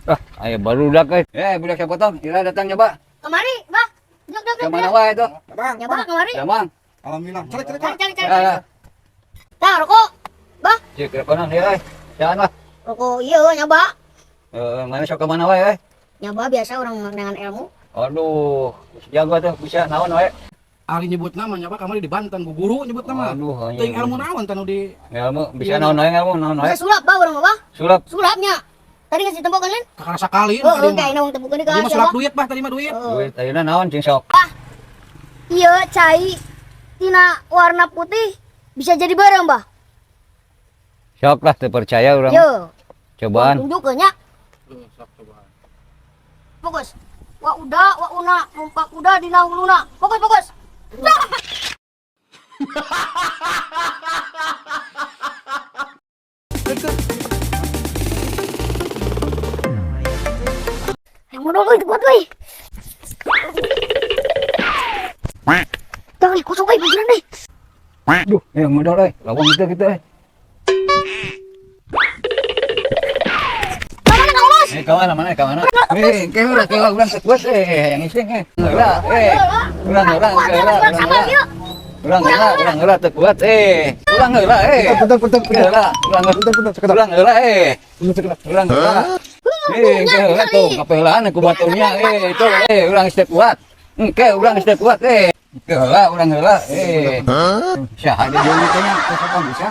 Ah, aya barudak euy. Eh, budak siapa tong? Ira datang nyoba. Kemari, Bah. Duduk, duduk, Ke duduk. mana wae itu? Bang, Ya, Bah, kemari. Damang. Alhamdulillah. Cari, cari, Cari, cari. cari, cari. Ya, ya. Tah, rokok. Bah, Cik, rekonan ya euy. Jangan lah. rokok iya nyoba. Eh, mana sok ke mana wae euy? Nyoba biasa orang dengan ilmu. Aduh, jago tuh bisa naon wae. Ari nyebut nama nya, Pak, kamari di Banten, bu guru nyebut nama. Aduh, Teuing ilmu naon tanu di Ilmu bisa naon wae ilmu naon wae. Bisa sulap, Bah, orang mah, Bah. Sulap. Sulapnya. Tadi ngasih tempokan kan? Kakara sakali Oh, tadi oke, mah. ini wong tempokan Tadi ka mah siapa? sulap duit, Bah, tadi mah duit. Oh. Duit ayeuna naon cing sok. Iya, cai tina warna putih bisa jadi barang, Bah. Sok lah teu percaya urang. Yo, Cobaan. tunjuk nya. Tuh, sok cobaan. Fokus. Wa uda, wa una, numpak kuda dina huluna. Fokus, fokus. Yang modal euy, kuat euy. Tah, kosong euy, beneran deh. Duh, eh modal euy. Lawang itu gitu euy. Kamana ka lolos? Eh, kawan mana kawan? Eh, ke urang ke urang teu kuat eh yang iseng eh. Heula eh. Urang heula Kuat, heula kuat, urang sabar heula. yuk. Urang heula urang heula teu kuat eh. Urang heula eh. Bentar, bentar, bentar. Heula, urang Bentar, bentar, sekedap. urang heula eh. Bentar, sekedap. Urang heula. Eh, ke heula tuh kapeulaan ku baturnya eh itu eh urang geus teu kuat. Engke urang geus teu kuat eh. Ke heula urang heula eh. Saha di dieu teh nya teu bisa.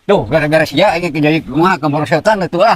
Tuh, gara-gara sia aing jadi kumaha kamar setan atuh ah.